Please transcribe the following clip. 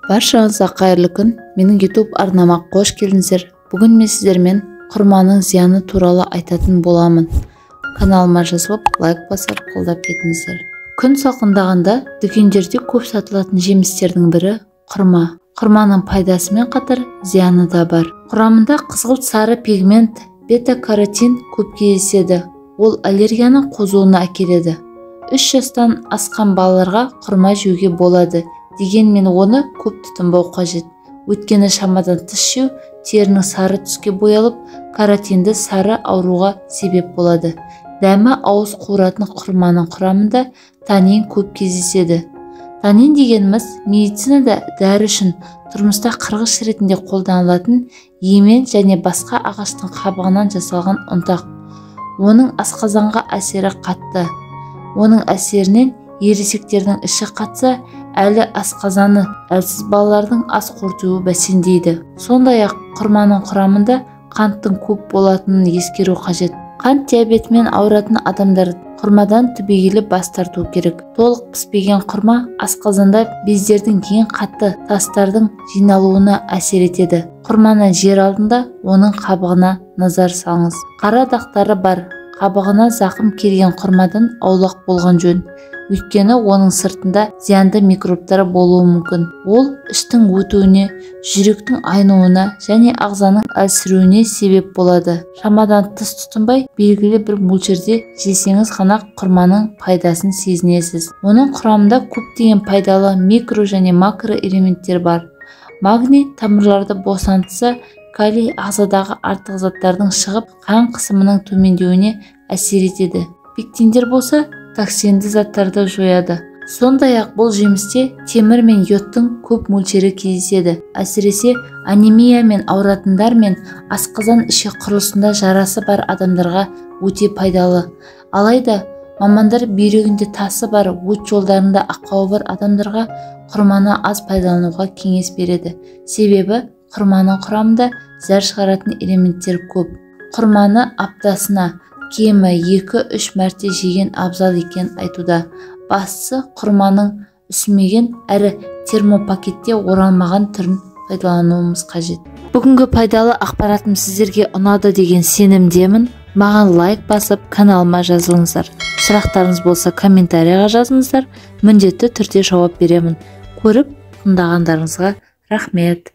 Баршаңызға қайырлы күн. Менің YouTube арнама қош келдіңіздер. Бүгін мен сіздермен құрманың зияны туралы айтатын боламын. Каналыма жазылып, лайк басып, қолдап кетіңіздер. Күн салқындағанда дүкендерде көп сатылатын жемістердің бірі құрма. Құрманың пайдасымен қатар зияны да бар. Құрамында қызғылт сары пигмент бета-каротин көп кездеседі. Ол аллергияның қозуына әкеледі. 3 жастан асқан балаларға құрма жеуге болады. Дегенмен оны көп тұтынбау қажет. Өйткені шамадан тыс жеу терінің сары түске боялып, каротинді сары ауруға себеп болады. Дәмі ауыз қуыратын құрманың құрамында танин көп кездеседі. Танин дегеніміз медицинада дәрі үшін тұрмыста қырғыш ретінде қолданылатын емен және басқа ағаштың қабығынан жасалған ұнтақ. Оның асқазанға әсері қатты. Оның әсерінен ересектердің іші қатса, әлі асқазаны әлсіз балалардың ас қорытуы бәсеңдейді. Сондай-ақ құрманың құрамында қанттың көп болатынын ескеру қажет. Қант диабетімен ауыратын адамдар құрмадан түбегейлі бас тарту керек. Толық піспеген құрма асқазанда бездердің ең қатты тастардың жиналуына әсер етеді. Құрманы жер алдында оның қабығына назар салыңыз. Қара дақтары бар, қабығына зақым келген құрмадан аулақ болған жөн. Өйткені оның сыртында зиянды микробтар болуы мүмкін. Ол іштің өтуіне, жүректің айнуына және ағзаның әлсіреуіне себеп болады. Шамадан тыс тұтынбай, белгілі бір мөлшерде жесеңіз ғана құрманың пайдасын сезінесіз. Оның құрамында көптеген пайдалы микро және макроэлементтер бар. Магний тамырларды босантса, калий ағзадағы артық заттардың шығып, қан қысымының төмендеуіне әсер етеді. Пектиндер болса, токсинді заттарды жояды. Сондай-ақ бұл жемісте темір мен йодтың көп мөлшері кездеседі. Әсіресе анемиямен ауыратындар мен асқазан ішек құрылысында жарасы бар адамдарға өте пайдалы. Алайда мамандар бүйрегінде тасы бар, өт жолдарында ақауы бар адамдарға құрманы аз пайдалануға кеңес береді. Себебі құрманың құрамында зәр шығаратын элементтер көп. Құрманы аптасына кемі 2-3 мәрте жеген абзал екен айтуда. Бастысы құрманың үсімеген әрі термопакетте оралмаған түрін пайдалануымыз қажет. Бүгінгі пайдалы ақпаратым сіздерге ұнады деген сенімдемін. Маған лайк басып, каналыма жазылыңыздар. Сұрақтарыңыз болса комментарийға жазыңыздар. Міндетті түрде жауап беремін. Көріп, тыңдағандарыңызға рахмет.